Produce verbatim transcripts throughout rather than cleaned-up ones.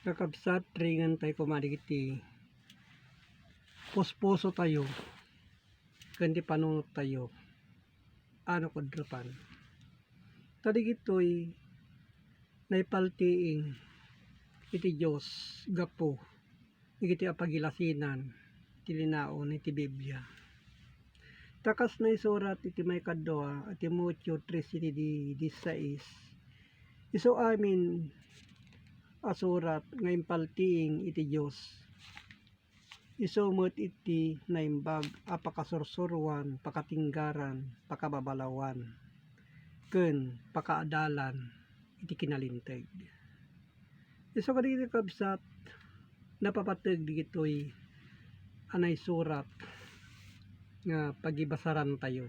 Kakabsat, ringan tayo koma dagiti puspuso tayo ken ti panunot tayo a nakudrepan. Ta digitoy naipaltiing iti Dios gapu dagiti apagilasinan ti linaon iti Biblia. Ta kas naisurat iti maikadua a Timoteo tres siete di dieciséis, isu amin a surat nga impaltiing iti Dios. Isu met iti naimbag a pakasursuroan, pakatinggaran, pakababalawan, ken pakaadalan iti kinalinteg. Isu kadagiti kabsat, napapateg digitoy a naisurat nga pagibasarantayo.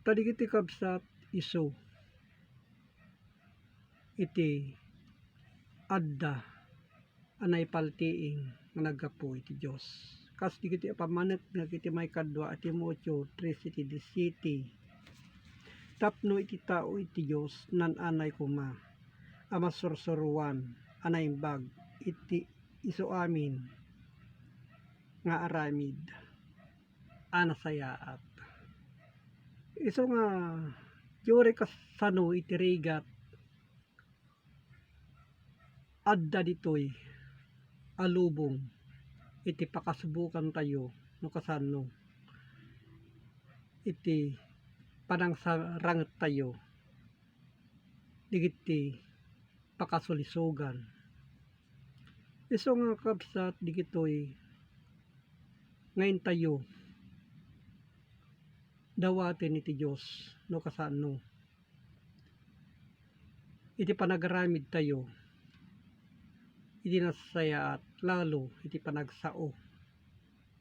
Ta digiti kabsat, isu iti adda a naipaltiing nga naggapu iti Dios. Kas digiti a pammaneknek iti maikadua a Timoteo tres siete di siete, tapno iti tao iti Dios naan-anay koma a masursuroan a naimbag iti isu amin nga aramid a nasayaat. Isu nga, ti uray kasano iti rigat, adda ditoy a lubong iti pakasubokantayo no kasano iti panangsarangettayo dagiti pakasulisogan. Isu nga kabsat digitoy nga intayo dawaten iti Dios no kasano iti panagaramidtayo iti nasayaat, lalo iti panagsao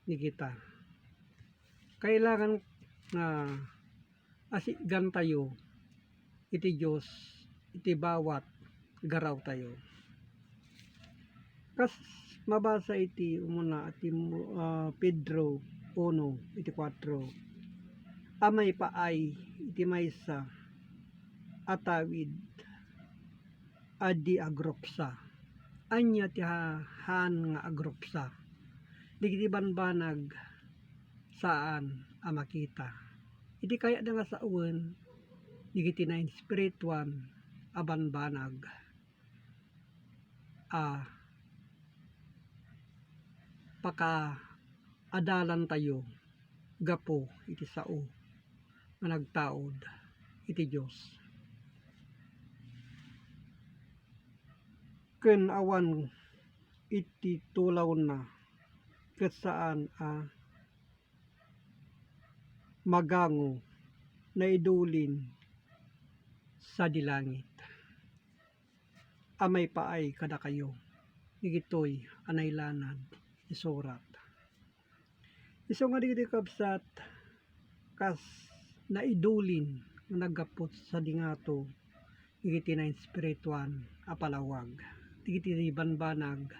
ni kita. Kailangan nga asitgantayo iti Dios iti bawat garawtayo. Kas mabasa iti umuna a Timo-, ah, Pedro uno iti kuatro, a maipaay iti maysa a tawid a di agrupsa. Ania ti ha-, haan nga agrupsa? Dagiti banbanag saan a makita. Iti kayatna nga sawen, dagiti nainspirituan a banbanag a pakaadalantayo gapu iti sao nga nagtaud iti Dios. Ken awan iti tulawna ket saan a magango, naidulin sadi langit a maipaay kadakayo dagitoy a nailanad isurat. Isu nga dagiti kabsat, kas naidulin nga naggapu sadi ngato dagiti nainspirituan a palawag, dagiti banbanag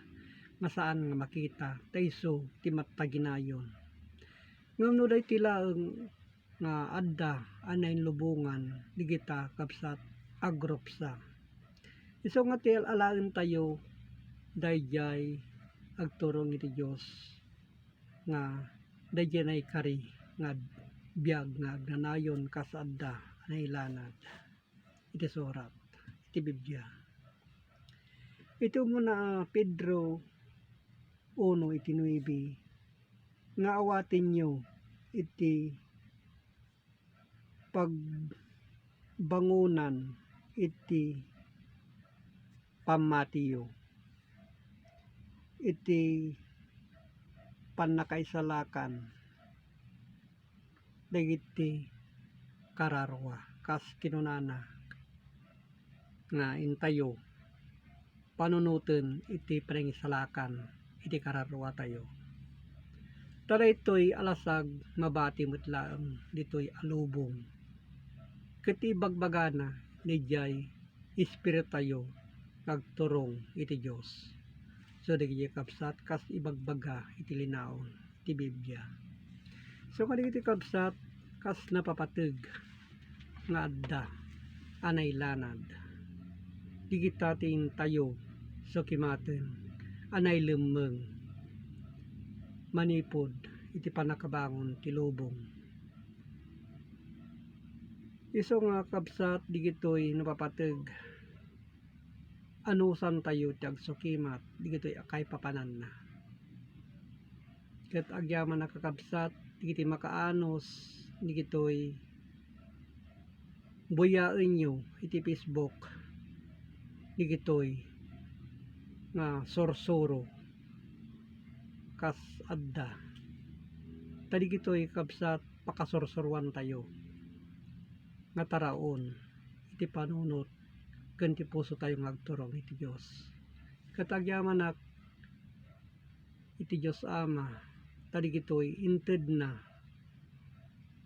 nga saan nga makita, ta isu ti mataginayon. Ngem no daytoy laeng nga adda a nainlubongan dagita kabsat agrupsa. Isu nga ti al-alaentayo daydiay agturong iti Dios nga daydiay naikari nga biag nga agnanayon kas adda a nailanad iti surat iti Biblia. Iti umuna a Pedro uno iti nuebe, nga awatenyo iti pagbangonan iti pammatiyo, iti pannakaisalakan dagiti kararua, kas kinunana nga intayo panunoten iti panangisalakan iti kararuatayo. Ta daytoy a lasag mabati met laeng ditoy a lubong ket ibagbagana daydiay espirituyo nga agturong iti Dios. So, dagiti kabsat, kas ibagbaga iti linaon ti Biblia. So, kadagiti kabsat, kas napapateg nga adda a nailanad Dagita ti intayo sukimaten a nailemmeng manipud iti pannakabangon ti lubong. Isu nga, kabsat, dagitoy napapateg, anusantayo ti agsukimat dagitoy a kaipapananna. Ket agyamanak, kakabsat, dagiti makaanus dagitoy, buyaenyo iti Facebook dagitoy nga sursuro kas adda. Ta dagitoy, kabsat, pakasursuroantayo nga taraon iti panunot ken ti pusotayo nga agturong iti Dios. Ket agyamanak iti Dios Ama, ta dagitoy intedna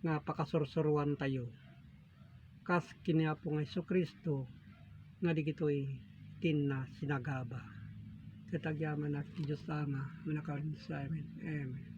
nga pakasursuroantayo kas ken ni Apo nga Jesu-Cristo nga dagitoy ti inna sinagaba. Ket agyamanak iti Dios Ama, manakalin sa amin. Amen.